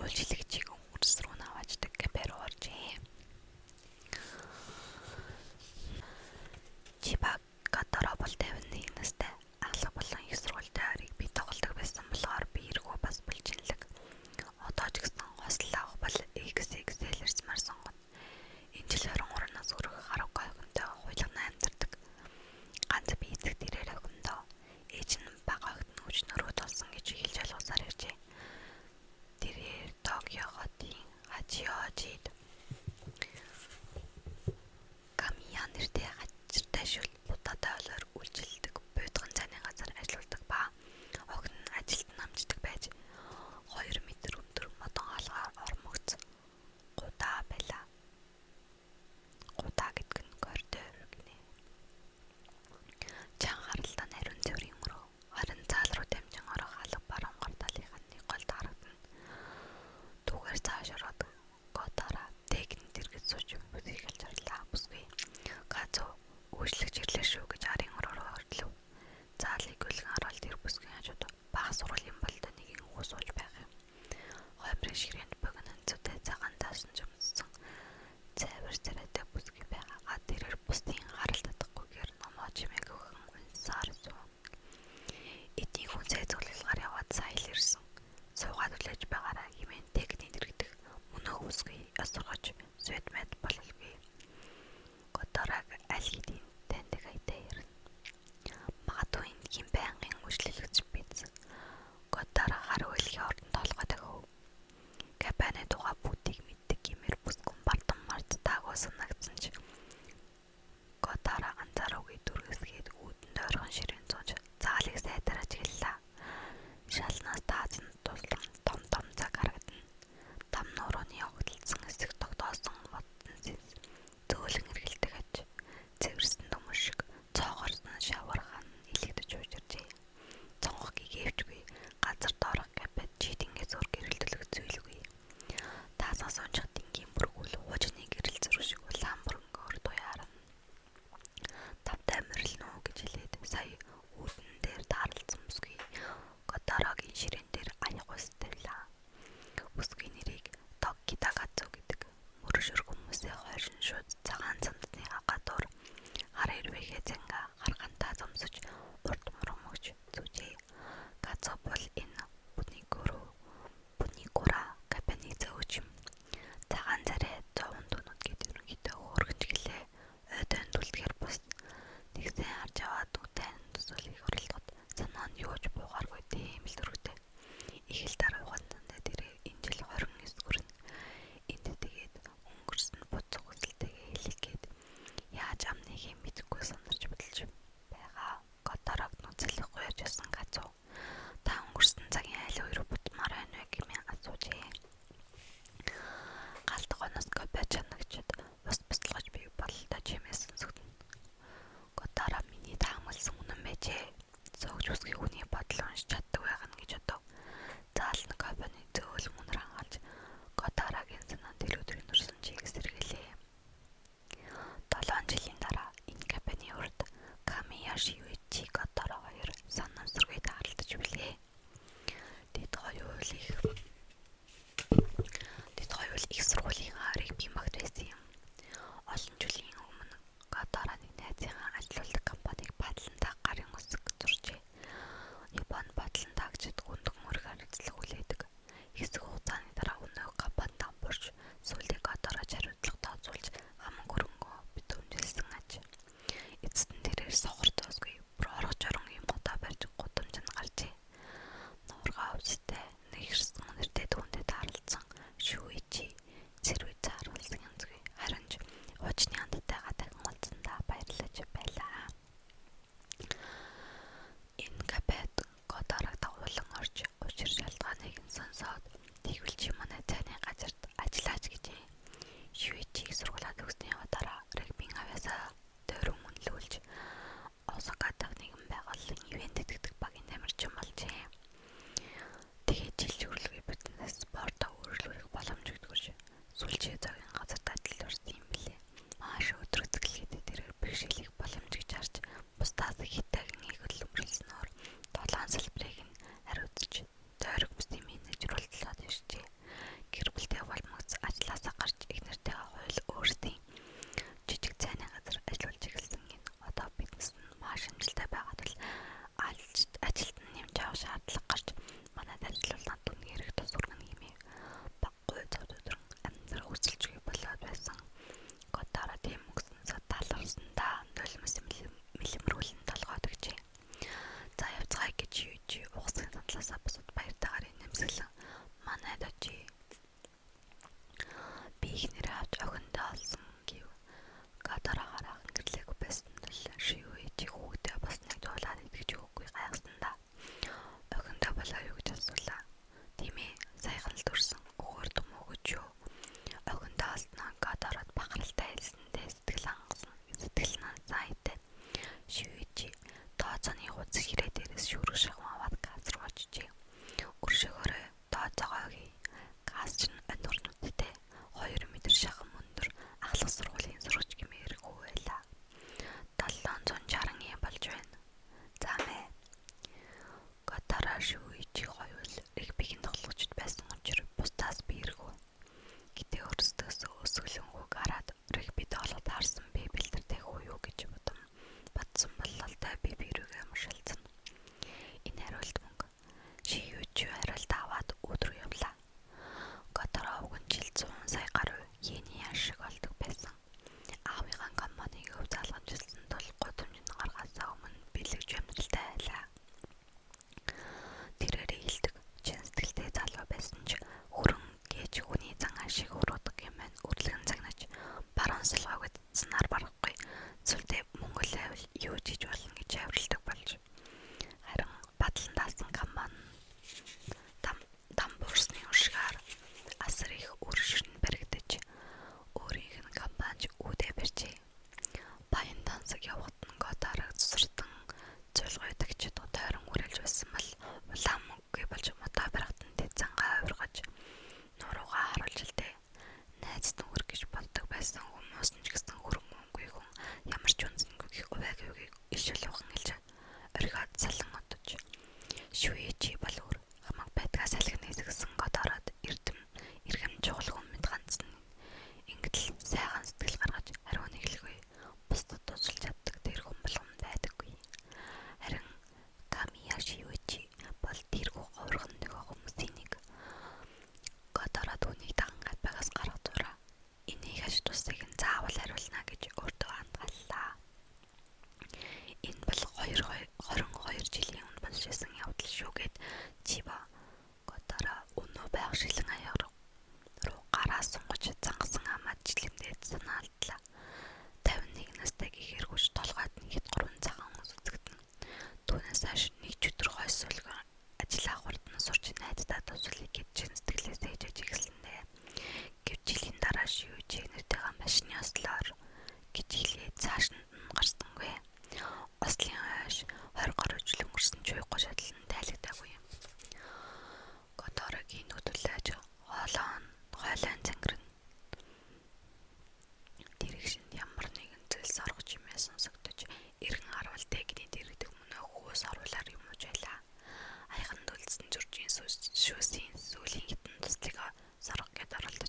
Үйлчлэгчийг өнгөрс рүү наваачдаг кафе руу оржээ. Чиба Гадаро бол 51 настай алга болон их сургуультай ойрыг би тоглодог байсан болохоор би эргүү бас булжинлаг. Одоо ч гэсэн хослол авах бол XXL-эрсмаар сонгоно. Энэ жил 23 нас хүрэх хараагүй охинтой хуйлгана амьдардаг. Ганц би эцэг тэрээр охиндоо ээж нь бага охид нь хүчнөрөө толсон гэж хэлж ойлгосоор иржээ. Тэрээр Токио хотын Хачиожид Камия нэртэй хачиртай шөл будаатай хоолоор үйлчилдэг буйдхан цайны газар ажилладаг ба охин нь ажилд нь амждаг байж 2 метр өндөр модон хаалгаар ормогц гудаа байлаа. Гудаа гэдэг нь коридор гинэ. Чанга харалтаа ариун цэврийн өрөө харин заал руу дамжин орох алга баруун гар талынх нь нэг голд харагдана. Түүгээр цааш ороод Готара техник дэргэд сууж бүсгийг харлаа. Бүсгүй. Газу үйлчлэгч ирлээ шүү гэж арын өрөө рүү ордлоо. Заалыг гүлгэн ороод тэр бүсгийн хажууд бага сургуулийн болтой нэгэн хүү сууж байх юм. Хоймрын ширээнд богино хөнцөтэй цагаан даасан жимссэн цайвар царайтай бүсгүй байгаагаа тэрээр бусдын харалт татахгүйгээр номоо чимээг өгөн унсаар сууна. Эдийн хүн цай цуглуулгаар яваад сая л ирсэн. Суугаад хүлээж байгаарай хэмээн техник дэргэдэх мөнөөх бүсгүй ёсоргож сүэд мэд бололгүй. Готараг аль хэдийн таньдаг аятай ярина. Магадгүй энд хэн байнгын үйлчлэгч биз. Готара хар хөлгийн ордон толгой тохив. Капаны тухай бүгдийг мэддэг гэмээр бүсгүн бардам марцтаагүй санагдсан ч Готара анзаараагүй дүргэсгээд үүдэнд ойрхон ширээн сууж заалыг сайтар ажиглалаа. Шалнаас таазан тулан том том цаг харагдана. Там нурууны огтлцсон хэсэг тогтсон.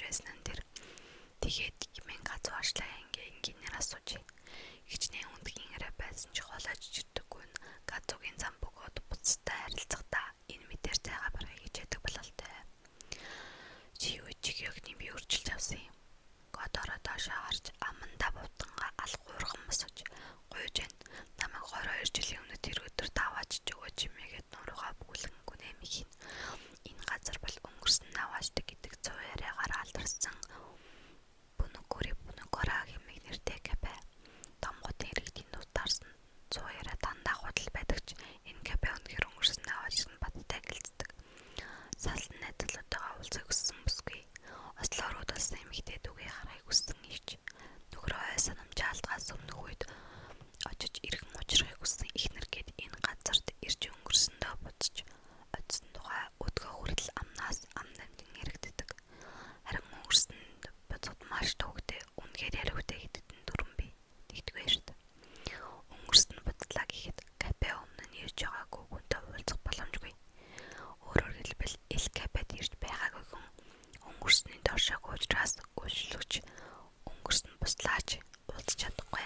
байсан нь тэр. Тэгээд хэмээн газуу ажлаа ингээ энгийнээр асуужээ. Хичнээн үндгийн яриа байсан ч хоолойж чирдэггүй нь газуугийн зам бөгөөд бусдад харилцахдаа энэ мэдээр зайгаа барахыг хичээдэг бололтой. Чи юу чигийг би өөрчилж авсан юм. Годороо доошоо харж амандаа бутангаа алгуурхан босож гуйж байна. Намайг 22 жилийн өмнө тэр өдөр даваач өгөөч хэмээгээд нуруугаа бүглэн гүнэмийг хин. Энэ газар бол өнгөрсөн даваачдаг гэдэг цуу яриагаар алдарсан Бүнүкүри Бүнүкора хэмээх нэртэй кафе. Том хотын иргэдийн дутаарсан цуу яриа дандаа худал байдаг ч энэ кафе үнэхээр өнгөрсөн даваач нь баттай гэлцдэг. Салан найзлуудтайгаа уулзахыг хүссэн бүсгүй. Ослоор удалсан эмэгтэй дүүгээ харахыг хүссэн ирч. Нөхрөө ой санамжаалтгаас өмнөх үед очиж иргэн учрахыг хүссэн эхнэр гээд энэ газарт ирж өнгөрсөндөө буцаж очсон тухай өдгөө хүртэл амнаас ам дамжин яригддаг. Харин өнгөрсөнд буцахад маш төвөгтэй үнэхээр яриутай гэдэгт нь дүрэн бий. Нэгдүгээрт өнгөрсөн нь буцлаа гэхэд кафе өмнө нь ирж байгаагүй хүнтэй уулзах боломжгүй. Өөрөөр хэлбэл эл кафед ирж байгаагүй хүн өнгөрсний доошоог учраас үйлчлэгч өнгөрсөн буслаач уулзах чадахгүй.